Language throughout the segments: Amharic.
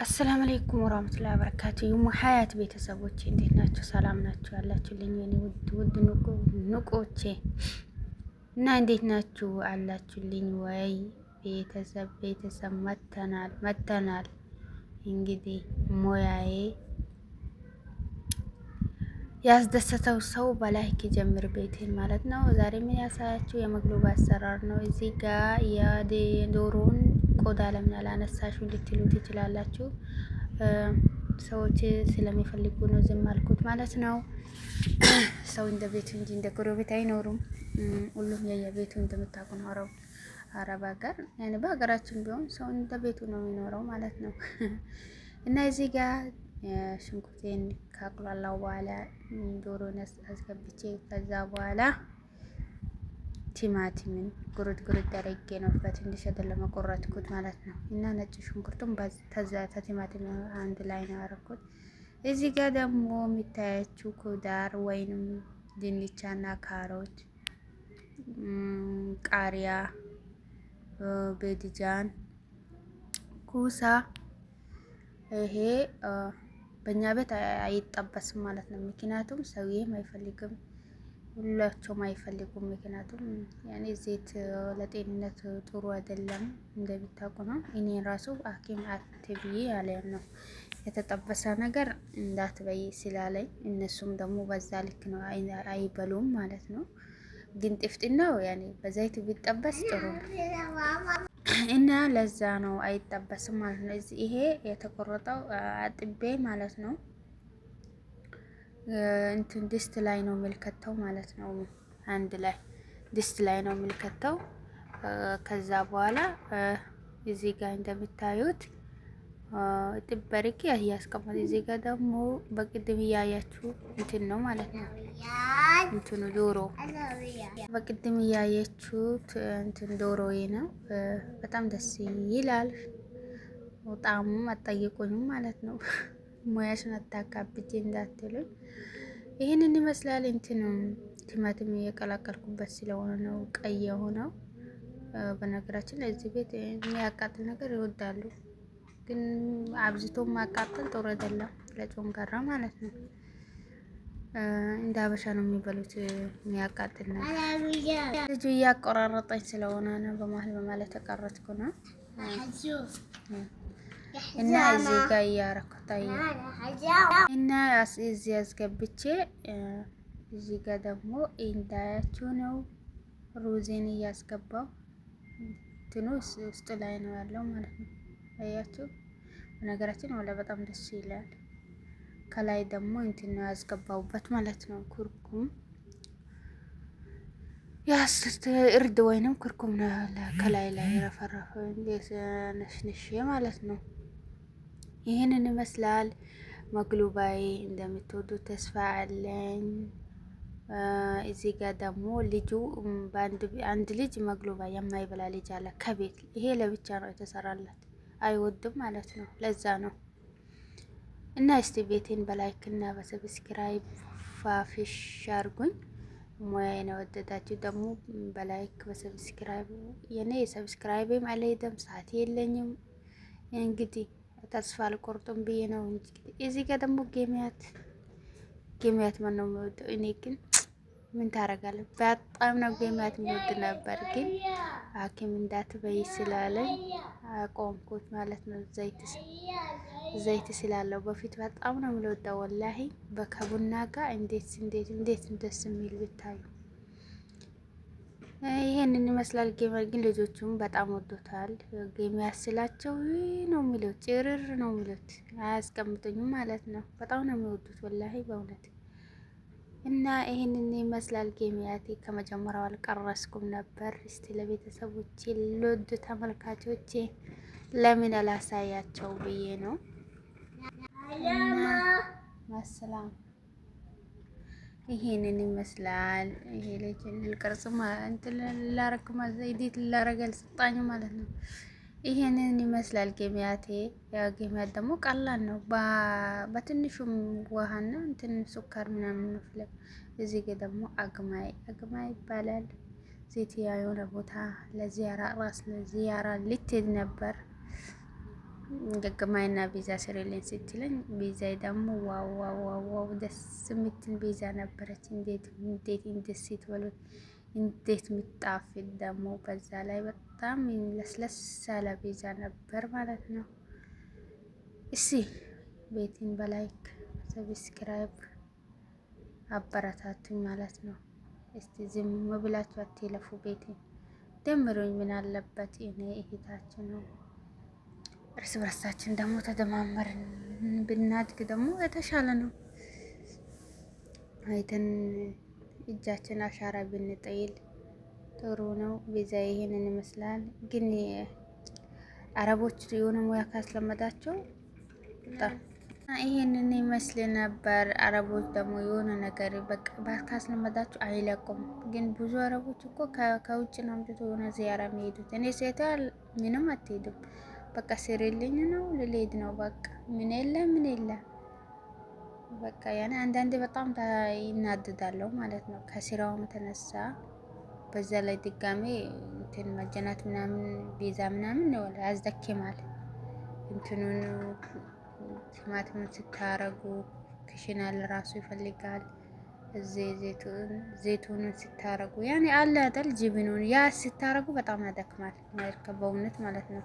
السلام عليكم ورحمة الله وبركاته። የሙ ሀያት ቤተሰቦቼ እንዴት ናችሁ? ሰላም ናችሁ ያላችሁልኝ የኔ ውድ ውድ ንቆቼ እና እንዴት ናችሁ አላችሁልኝ ወይ? ቤተሰብ ቤተሰብ መተናል መተናል። እንግዲህ ሙያዬ ያስደሰተው ሰው በ like ጀምር ቤቴን ማለት ነው። ዛሬ ምን ያሳያችሁ የመግሉብ አሰራር ነው። እዚህ ጋ የዶሮውን ቆዳ ለምን አላነሳሹ ልትሉ ትችላላችሁ። ሰዎች ስለሚፈልጉ ነው ዝም አልኩት ማለት ነው። ሰው እንደ ቤቱ እንጂ እንደ ጎረቤት አይኖሩም። ሁሉም የየቤቱ እንደምታውቁ ነው። አረብ ሀገር ያኔ በሀገራችን ቢሆን ሰው እንደ ቤቱ ነው የሚኖረው ማለት ነው። እና እዚህ ጋር ሽንኩርቴን ካቁላላው በኋላ ዶሮን አስገብቼ ከዛ በኋላ ቲማቲምን ጉርድ ጉርድ አድርጌ ነው በትንሽ አይደለም የቆረጥኩት ማለት ነው። እና ነጭ ሽንኩርቱን ተቲማቲም አንድ ላይ ነው ያደረኩት። እዚህ ጋር ደግሞ የሚታያችው خضار ወይንም ድንቻና ካሮት፣ ቃሪያ፣ باذنجان፣ كوسة ይሄ በእኛ ቤት አይጠበስም ማለት ነው። ምክንያቱም ሰውዬም አይፈልግም፣ ሁላቸውም አይፈልጉም። ምክንያቱም ያኔ ዘይት ለጤንነት ጥሩ አይደለም እንደሚታውቁ ነው። እኔ ራሱ ሐኪም አትብይ ያለ ነው የተጠበሰ ነገር እንዳትበይ ስላለኝ፣ እነሱም ደግሞ በዛ ልክ ነው አይበሉም ማለት ነው። ግን ጥፍጥናው ያኔ በዘይት ቢጠበስ ጥሩ ነው እና ለዛ ነው አይጠበስም ማለት ነው። እዚህ ይሄ የተቆረጠው አጥቤ ማለት ነው። እንትን ድስት ላይ ነው የሚልከተው ማለት ነው። አንድ ላይ ድስት ላይ ነው የሚልከተው። ከዛ በኋላ እዚህ ጋር እንደምታዩት ጥበርቂ እያስቀመጥ እዚህ ጋር ደግሞ በቅድም እያያችሁ እንትን ነው ማለት ነው። እንትኑ ዶሮ በቅድም እያየችሁት እንትን ዶሮዬ ነው። በጣም ደስ ይላል። ጣሙም አትጠይቁኝም ማለት ነው። ሙያሽን አታካብጂ እንዳትሉኝ። ይህንን ይመስላል። እንትኑ ቲማቲም እየቀላቀልኩበት ስለሆነ ነው ቀይ የሆነው። በነገራችን ላይ እዚህ ቤት የሚያቃጥል ነገር ይወዳሉ፣ ግን አብዝቶ ማቃጠል ጥሩ አይደለም ለጨጓራ ማለት ነው። እንደ አበሻ ነው የሚበሉት የሚያቃጥል ነገር። ልጁ እያቆራረጠኝ ስለሆነ ነው በመሀል በማለት ተቀረጥኩ ነው እና እዚህ ጋር እያረኩት እና እዚህ አስገብቼ እዚህ ጋር ደግሞ እንዳያችሁ ነው ሩዜን እያስገባው እንትኑ ውስጥ ላይ ነው ያለው ማለት ነው። አያችሁ፣ በነገራችን ወላ በጣም ደስ ይላል። ከላይ ደግሞ እንትን ነው ያስገባውበት ማለት ነው። ኩርኩም ያስት እርድ ወይንም ኩርኩም ነው ከላይ ላይ ረፈረፈ ነሽንሽ ማለት ነው። ይህንን ይመስላል መግሉባዬ። እንደምትወዱት ተስፋ አለኝ። እዚህ ጋር ደግሞ ልጁ አንድ ልጅ መግሉባ የማይበላ ልጅ አለ ከቤት። ይሄ ለብቻ ነው የተሰራለት፣ አይወድም ማለት ነው። ለዛ ነው እና እስቲ ቤቴን በ like እና በ subscribe ፋፍሽ አርጉኝ። ሙያዬን የወደዳችሁ ደግሞ በ like በ subscribe የኔ የ subscribe ም አልሄደም፣ ሰዓት የለኝም። እንግዲህ ተስፋ አልቆርጥም ብዬ ነው እንጂ እዚህ ጋር ደግሞ ጌሚያት ጌሚያት ማን ነው የሚወደው? እኔ ግን ምን ታረጋለህ? በጣም ነው ጌሚያት የሚወድ ነበር፣ ግን ሐኪም እንዳትበይ ስላለኝ አቆምኩት ማለት ነው። ዘይት ዘይት ስላለው በፊት በጣም ነው የምወደው ወላሂ። በከቡና ጋር እንዴት እንዴት እንዴት ደስ የሚል ብታዩ። ይሄንን ይመስላል ጌመር። ግን ልጆቹም በጣም ወዶታል። game ያስላቸው ነው የሚሉት፣ ጭርር ነው የሚሉት፣ አያስቀምጡኝም ማለት ነው። በጣም ነው የሚወዱት ወላሂ በእውነት እና ይህንን ይመስላል ጌሚያቴ። ከመጀመሪያው አልቀረስኩም ነበር። እስቲ ለቤተሰቦቼ ለወዱ ተመልካቾቼ ለምን አላሳያቸው ብዬ ነው። ማሰላም ይሄንን ይመስላል። ይሄ ልጅ ልቀርጽ እንትን ላረግ edit ላረግ አልሰጣኝ ማለት ነው። ይሄንን ይመስላል ጌሚያቴ። ያ ጌሚያት ደግሞ ቀላል ነው። በትንሹም ውሃና እንትን سكر ምናምን መፍለግ። እዚህ ጋ ደግሞ አግማይ አግማይ ይባላል። ዜትያ የሆነ ቦታ ለዚያራ ራስ ለዚያራ ልትሄድ ነበር። ገገማይና ፒዛ ስሪልኝ ስትለኝ ፒዛ ደግሞ wow wow wow wow ደስ የምትል ፒዛ ነበረች። እንዴት እንዴት እንዴት ስትበሉት እንዴት ምጣፍጥ ደግሞ በዛ ላይ በጣም ለስለስ ያለ ፒዛ ነበር ማለት ነው። እሺ ቤቴን በ like subscribe አበረታቱኝ ማለት ነው። እስቲ ዝም ብላችሁ አትለፉ። ቤቴን ደምሩኝ። ምን አለበት እኔ እህታችሁ ነው። እርስ በርሳችን ደግሞ ተደማመርን ብናድግ ደግሞ የተሻለ ነው። አይተን እጃችን አሻራ ብንጥል ጥሩ ነው። ቤዛ ይሄንን ይመስላል። ግን አረቦች የሆነ ሙያ ካስለመዳቸው በጣም ይሄንን ይመስል ነበር። አረቦች ደግሞ የሆነ ነገር በቃ ካስለመዳቸው አይለቁም። ግን ብዙ አረቦች እኮ ከውጭ ነው አምጥቶ የሆነ ዚያራ የሚሄዱት። እኔ ሴቷ ምንም አትሄድም። በቃ ስሪልኝ ነው ልልሄድ ነው በቃ ምን የለ ምን የለ በቃ ያኔ አንዳንዴ በጣም ይናደዳለሁ ማለት ነው። ከስራውም ተነሳ በዛ ላይ ድጋሜ እንትን መጀናት ምናምን ቤዛ ምናምን ነው ያስደክማል። እንትኑን ቲማቲሙን ስታረጉ ክሽና ለራሱ ይፈልጋል። እዚህ ዘይቱንን ስታረጉ ያኔ አለ አይደል ጅብኑን ያ ስታረጉ በጣም ያደክማል በእውነት ማለት ነው።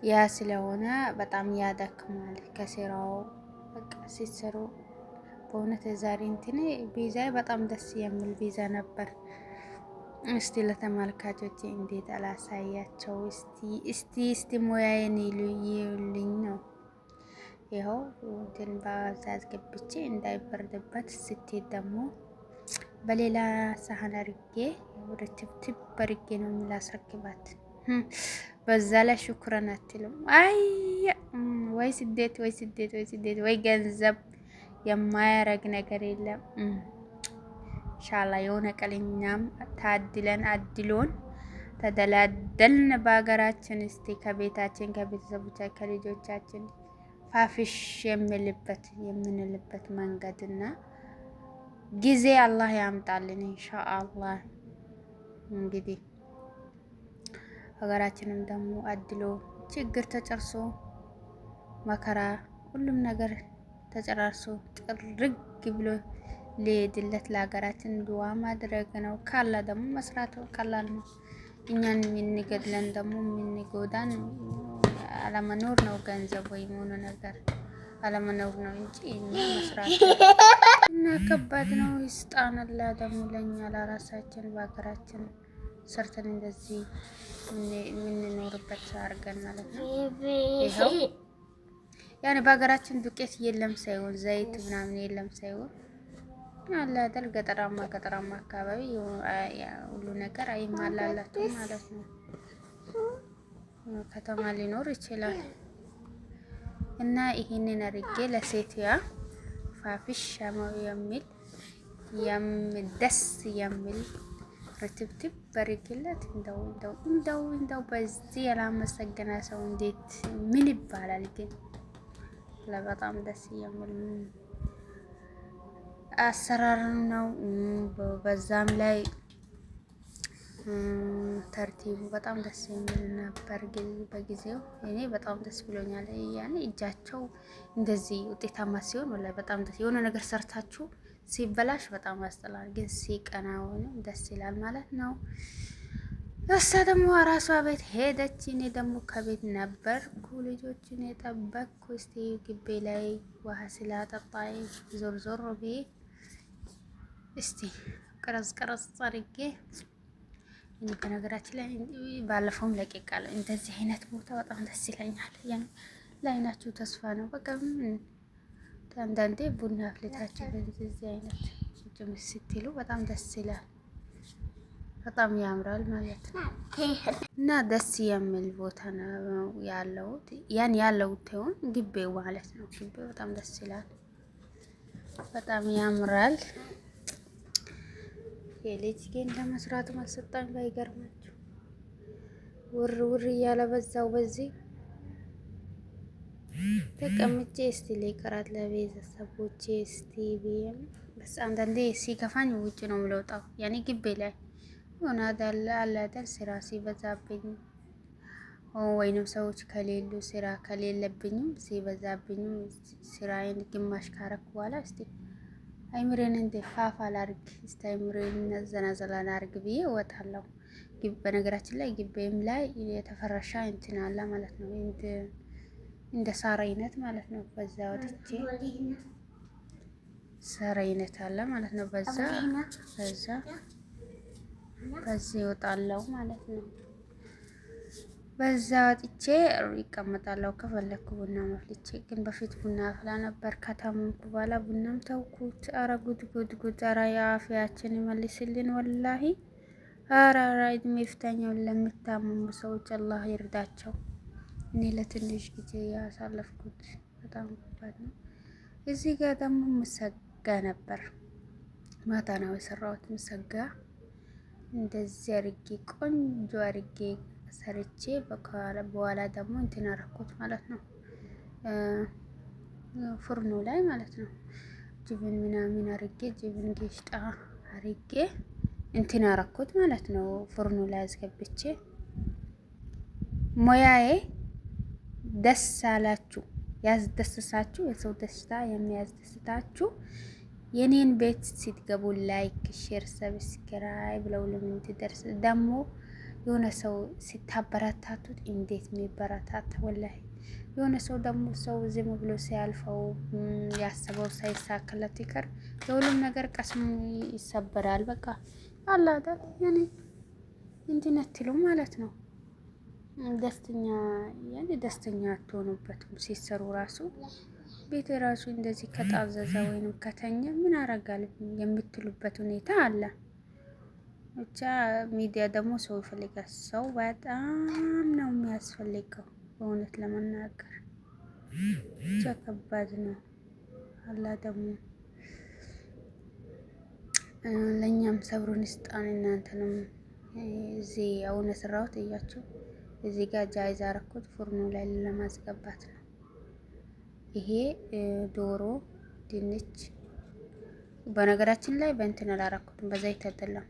ያ ስለሆነ በጣም ያደክማል። ከስራው በቃ ሲሰሩ በእውነት የዛሬ እንትኔ ፒዛ በጣም ደስ የሚል ፒዛ ነበር። እስቲ ለተመልካቾች እንዴት አላሳያቸው? እስቲ እስቲ እስቲ ሙያዬን ይሉኝ ነው። ይኸው እንትን በዛ አስገብቼ እንዳይበርድበት ስትሄድ ደግሞ በሌላ ሳህን አድርጌ ወደ ትብትብ አድርጌ ነው የምላስረክባት። በዛ ላይ ሽኩረን አትልም። አይ ወይ ስደት፣ ወይ ስደት፣ ወይ ስደት፣ ወይ ገንዘብ የማያረግ ነገር የለም። ኢንሻአላ የሆነ ቀን እኛም ታድለን አድሎን ተደላደልን በሀገራችን። እስቲ ከቤታችን ከቤተሰቦቻችን ከልጆቻችን ፋፍሽ የሚልበት የምንልበት መንገድና ጊዜ አላህ ያምጣልን ኢንሻአላህ። እንግዲህ ሀገራችንም ደግሞ አድሎ ችግር ተጨርሶ መከራ ሁሉም ነገር ተጨራርሶ ጥርግ ብሎ ሊሄድለት ለሀገራችን ድዋ ማድረግ ነው። ካላ ደግሞ መስራት ቀላል ነው። እኛን የምንገድለን ደግሞ የምንጎዳን አለመኖር ነው። ገንዘብ ወይም ሆነ ነገር አለመኖር ነው እንጂ እኛ መስራት እና ከባድ ነው። ይስጣንላ ደግሞ ለእኛ ለራሳችን በሀገራችን ሰርተን እንደዚህ የምንኖርበት አድርገን ማለት ነው። ይኸው ያኔ በሀገራችን ዱቄት የለም ሳይሆን ዘይት ምናምን የለም ሳይሆን አለ አይደል ገጠራማ ገጠራማ አካባቢ ሁሉ ነገር አይሟላላትም ማለት ነው። ከተማ ሊኖር ይችላል። እና ይሄንን አድርጌ ለሴትያ ፋፍሽ የሚል ደስ የሚል ርትብትብ በርግለት እንደው እንደው እንደው እንደው በዚህ ያላመሰገነ ሰው እንዴት ምን ይባላል? ግን ለበጣም ደስ የሚል አሰራር ነው። በዛም ላይ ተርቲቡ በጣም ደስ የሚል ነበር። በጊዜው እኔ በጣም ደስ ብሎኛል። ያኔ እጃቸው እንደዚህ ውጤታማ ሲሆን ወላሂ በጣም ደስ የሆነ ነገር ሰርታችሁ ሲበላሽ በጣም ያስጠላል፣ ግን ሲቀና ደስ ይላል ማለት ነው። እሷ ደግሞ ራሷ ቤት ሄደች። እኔ ደግሞ ከቤት ነበርኩ፣ ልጆችን የጠበቅኩ። እስቲ ግቤ ላይ ውሃ ስላጠጣይ ዞር ዞር ብዬ እስቲ ቀረጽ ቀረጽ አድርጌ እኔ በነገራችን ላይ ባለፈውም ለቂቃለሁ። እንደዚህ አይነት ቦታ በጣም ደስ ይለኛል። ለአይናችሁ ተስፋ ነው። በቃ አንዳንዴ ቡና አፍልታችሁ በዚህ አይነት ጭም ስትሉ በጣም ደስ ይላል። በጣም ያምራል ማለት ነው። እና ደስ የሚል ቦታ ነው ያለው። ያን ያለው ተውን ግቤው ማለት ነው። ግቤው በጣም ደስ ይላል። በጣም ያምራል። የልጅ ግን ለመስራት አልሰጣኝ ባይገርማችሁ ውር ውር እያለ በዛው በዚህ ተቀምጬ እስቲ ልቅራት ለቤተሰቦቼ እስቲ ብዬም በስ አንዳንዴ ሲከፋኝ ውጭ ነው የምለውጣው። ያኔ ግቤ ላይ ሆነ አለ አይደል ስራ ሲበዛብኝ ወይንም ሰዎች ከሌሉ ስራ ከሌለብኝም ሲበዛብኝም ስራዬን ግማሽ ካረኩ በኋላ እስቲ አይምሬን እንደ ፋፋ ላርግ፣ እስቲ አይምሬን ዘናዘላ ላርግ ብዬ እወጣለሁ። በነገራችን ላይ ግቤም ላይ የተፈረሻ እንትን አለ ማለት ነው፣ እንደ ሳር አይነት ማለት ነው። በዛ ወጥቼ ሳር አይነት አለ ማለት ነው። በዛ በዚህ እወጣለሁ ማለት ነው። በዛ ወጥቼ ይቀመጣለሁ። ከፈለኩ ቡና መፍልቼ፣ ግን በፊት ቡና አፍላ ነበር። ከታመምኩ በኋላ ቡናም ተውኩት። አረ ጉድ ጉድ ጉድ! አረ የአፍያችን ይመልስልን ወላሂ። አረ አረ እድሜ ይፍታኛው። ለሚታመሙ ሰዎች አላህ ይርዳቸው። እኔ ለትንሽ ጊዜ ያሳለፍኩት በጣም ከባድ ነው። እዚህ ጋር ደግሞ ምሰጋ ነበር። ማታ ነው የሰራሁት ምሰጋ። እንደዚህ አርጌ ቆንጆ አርጌ ሰርቼ በኋላ ደግሞ እንትን አረኩት ማለት ነው፣ ፉርኖ ላይ ማለት ነው። جبن ምናምን አርጌ جبن قشطة አርጌ እንትን አረኩት ማለት ነው። ፉርኖ ላይ አስገብቼ ሞያዬ ደስ አላችሁ ያስደስሳችሁ፣ የሰው ደስታ የሚያስደስታችሁ የኔን ቤት ስትገቡ like፣ share፣ subscribe ለሁሉም እንዲደርስ ደግሞ የሆነ ሰው ሲታበረታቱት እንዴት የሚበረታታ ወላሂ። የሆነ ሰው ደግሞ ሰው ዝም ብሎ ሲያልፈው ያሰበው ሳይሳካለት ይቀር የሁሉም ነገር ቀስሙ ይሰበራል። በቃ አላዳል ያኔ እንትን አትሉ ማለት ነው። ደስተኛ ያኔ ደስተኛ አትሆኑበትም ሲሰሩ ራሱ ቤት ራሱ እንደዚህ ከጣዘዘ ወይንም ከተኛ ምን አረጋል የምትሉበት ሁኔታ አለ። ብቻ ሚዲያ ደግሞ ሰው ይፈልጋል። ሰው በጣም ነው የሚያስፈልገው በእውነት ለመናገር ብቻ ከባድ ነው። አላህ ደግሞ ለእኛም ሰብሩን ይስጣን። እናንተንም እዚህ አሁን የሰራሁት እያችሁ እዚህ ጋር جاهز አረኩት ፉርኑ ላይ ለማስገባት ነው። ይሄ ዶሮ ድንች በነገራችን ላይ በእንትን አላረኩትም፣ በዘይት አይደለም።